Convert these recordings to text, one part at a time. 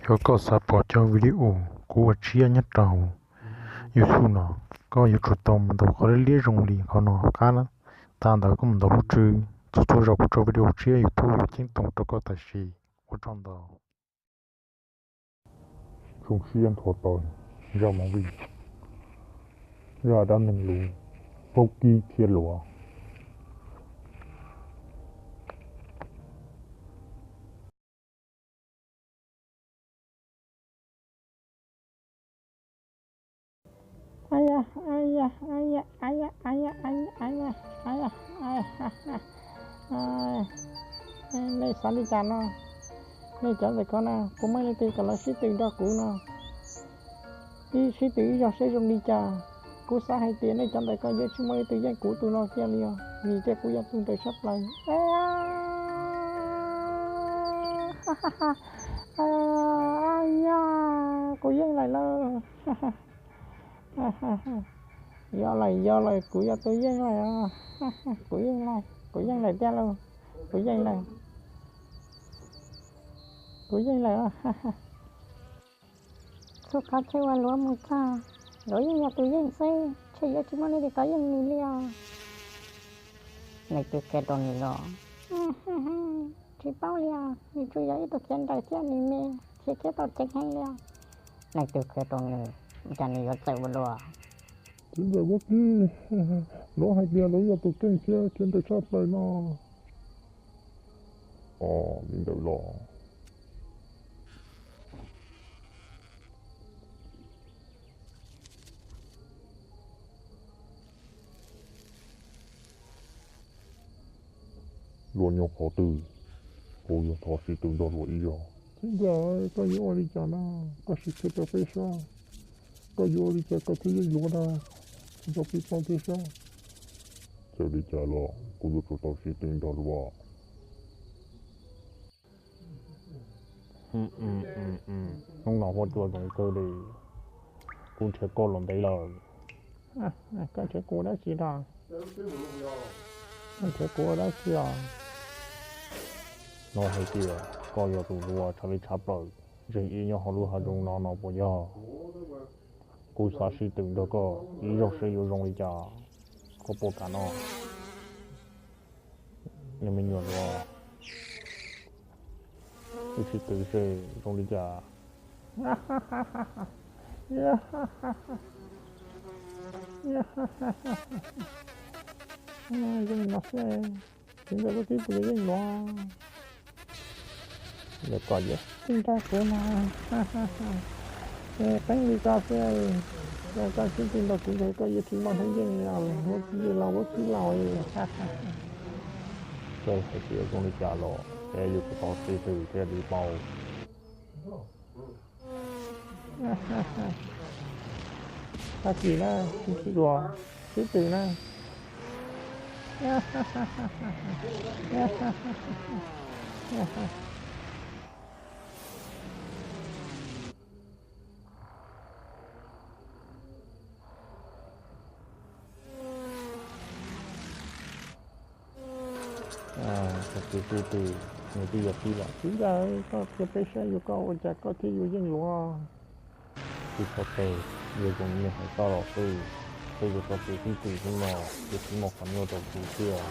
Yog koj xav pom cov video kuv ua tshiab nyob rau YouTube no, koj yuav tsum tau mus ntaus qhov liab liab zoo li qhov no qab. Tag ntawd koj mus ntaus lub tswb, txhua txhua zaus kuv tso video tshiab YouTube yuav ceeb toom rau koj tam sim. Ua tsaug ntau. Zoo siab nthuav tau zaj movie, zaj dab neeg lus, vaub kib thiab luav. Nej xav li cas no? Nej cov ntawm ko na, puas muaj leej twg kom lawv sib tw nrog kuv no? Ib sib tw ib zaug seb zoo li cas. Kuv xav hais tias nej cov ntawm ko yuav tsis muaj leej twg yeej kuv tus no kiag li os, vim tias kuv yog tus ntawm sab plaws. Yog, kuv yeej lawm lauj. Yog lawm, yog lawm, kuv yog tus yeej lawm os. Kuv yeej lawm, kuv yeej lawm tiag lauj. Kuv yeej lawm, kuv yeej lawm os. Txhua qhov chaw uas luav mus txog, luav yeej yog tus yeej xwb, ntshe yuav tsis muaj leej twg tau yeej nws li os. Leej twg qhia rau nws los? Tsis paub li os, nws tsuas yog ib tug khiav nrawm thiab nws me, khiav khiav tau ceev heev li os. Leej twg qhia rau nws, cas nws yuav txawj ua luaj? Txiv ntxawm Vaub Kib, luav hais tias luav yog tus keej thiab khiav nrawm tshaj plaws no. Os, li ntawd los. Luag nyob qhov twg, kuv yuav thov sib tw nrog luag ib zaug. Txiv ntxawm, koj yuav ua li cas na? Koj sim qhia rau peb saib, koj yuav ua li cas koj thiaj yeej luav na? Nrog peb paub thiab saib. Txawm li cas los kuv yuav tsum tau sib tw nrog luag. Hnub no huab cua zoo kawg li, kuv nrhiav koj los ntev lawm. Koj nrhiav kuv dab tsi no? Koj nrhiav kuv ua dab tsi os? Hnov hais tias koj yog tus luav tshaj li tshaj plaws, zeeg ib nyob hauv lub hav zoov no no puas yog? Kuv xav sib tw nrog koj ib zaug seb yuav zoo li cas, koj puas kam no? Nws me nyuam luav, wb sib tw seb zoo li cas. Zoo li no xwb, txiv ntxawm Vaub Kib puas yuav yeej luav? Yog koj yuav sib tw nrog kuv no, es qeeb li koj xwb, yog koj sib tw nrog kuv ntshe koj yuav tsis muaj hnub yeej li os, Vaub Kib laus, Vaub Kib laus. Koj hais tias zoo li cas los es yuav tsum tau sib tw thiaj li tau. Tag kis na, sib tw, sib tw na. Tag kis sib tw, nws twb yuav pib los, txiv ntxawm, koj qhia peb saib yuav koj ua cas koj thiaj yuav yeej luav. Kuv xav tias yog zoo li nws hais tau los xwb, peb yuav tau sib tw hnub no, yuav tsis muaj qhov nyuaj rau kuv thiab.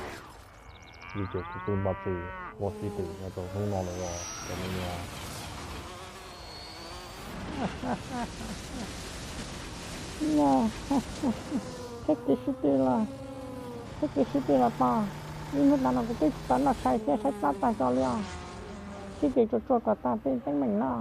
Vim tias kuv twb npaj tseg ua sib tw nyob rau hnub no lawm os cov me nyuam. Tag kis sib tw los, tag kis sib tw los pog, ib hnub tas no kuv twb tsis tau noj tshais thiab saib plab tag zog li os. Sib tw tsuag tsuag kom tag peb teeb meem no.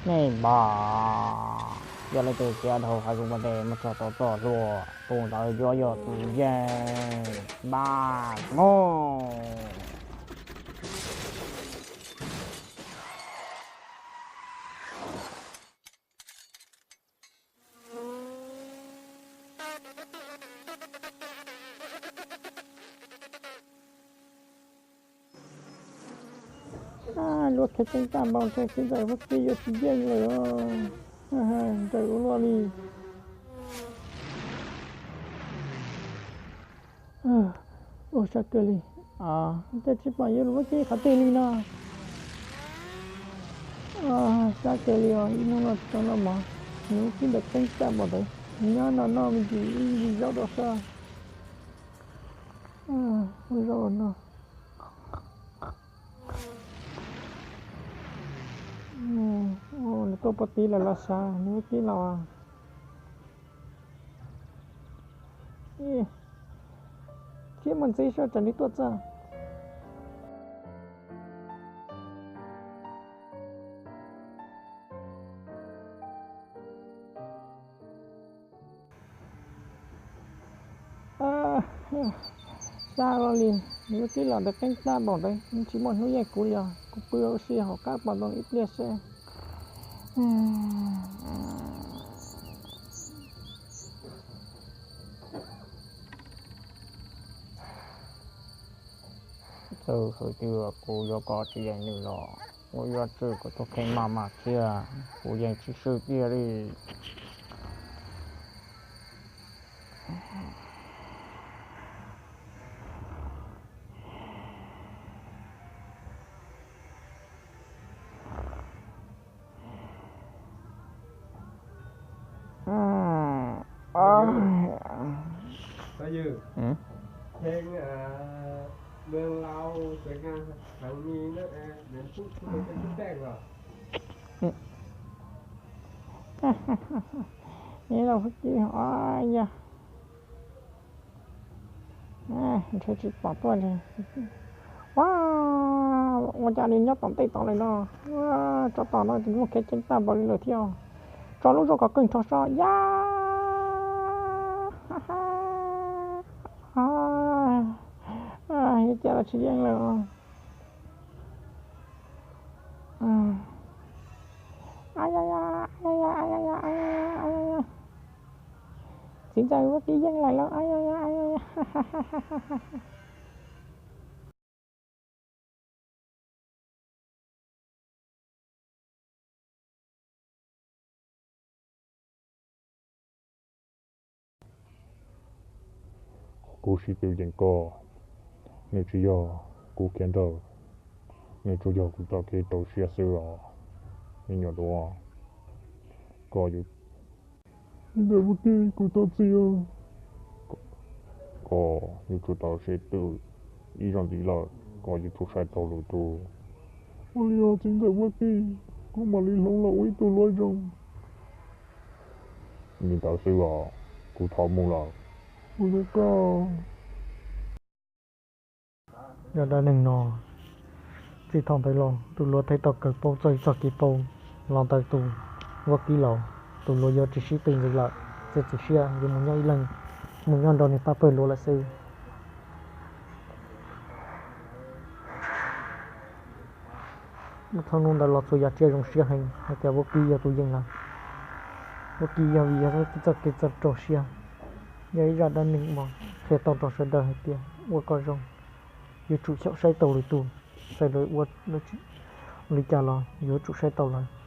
Nej npam, yog leej twg khiav dhau hav zoov ua ntej mus txog tom txoj hlua, tus ntawd yuav yog tus yeej. Npam mus. Luag khiav ceev tag npaum ntshe txiv ntxawm Vaub Kib yuav tsis yeej lawm. Ntsawm ua luaj li. Ua tsaug kawg li. Cas tsis pom yus lub vaub kib qhov twg li no. Sab kiag li os, ib hnub no tsis tau noj mov, nws vaub kib ntawm qeeb tag npaum ntawd, nyob no noj me ntsis ib zaub rau soj. Ua zaub los noj. Nws tuaj puag tid lawm los sav, nws vaub kib los. Thiab mus ntxiv soj tsam nws tuaj txog. Sab los li, nws vaub kib los ntawm qeeb tag npaum ntawd, tsis muaj hnub yeej kuv li os, kuv pw ua si hauv qab pos ntoo ib pliag seb. Txawm hais tias kuv yuav kom tsis yeem nws los kuv yuav tsum kom tus kheej maj mam thiab, kuv yeej tsis swb kiag li. Nws los yog, ntshe tsis pom tuaj li. Ua, ua cas nws nyob tom ntej tod lawm no. Tsov tom no ces muaj khiav ceev tag npaum li lawm thiab. Tso lub zaub kom kawg nrho soj ya. Yog cas los tsis yeej lawm. Txiv ntxawm vaub kib yeej lawm lauj. Kuv sib tw yeem koj, nws tsis yog kuv khiav nrawm, nws tsuas yog kuv txoj kev rau siab xwb os. Me nyuam duav, koj yuav, ntawm vaub kib kuv thov txim os. Koj yuav tsum tau sib tw ib zaug ntxiv lawm, koj yuav tsum saib taus lwm tus. Ua li os txiv ntxawm vaub kib, kuv mam li hloov los ua ib tug luav zoo. Li ntawd xwb os, kuv thov mus lawm. Kuv tus koj. Zaj dab neeg no txij thaum ntawd los tus luav thiaj tau kawg paub txog ib txoj kev paub los ntawm tus vaub kib los, tus luav yuav tsis sib tw ntxiv lawm, txiav txim siab yuav mus nyob ib leeg, mus nyob nrog niag pab pawg luav lawm xwb. Thaum hnub ntawd los txhua yam tsiaj zoo siab heev hais tias vaub kib yog tus yeej lawm. Vaub kib yog vim yog txoj kev txawj rau siab. Yog ib zaj dab neeg uas qhia tau rau sawv daws hais tias ua kom zoo, yuav tsum xyaum saib taus lwm tus, txawm lawv ua li cas los yuav tsum saib taus lawv.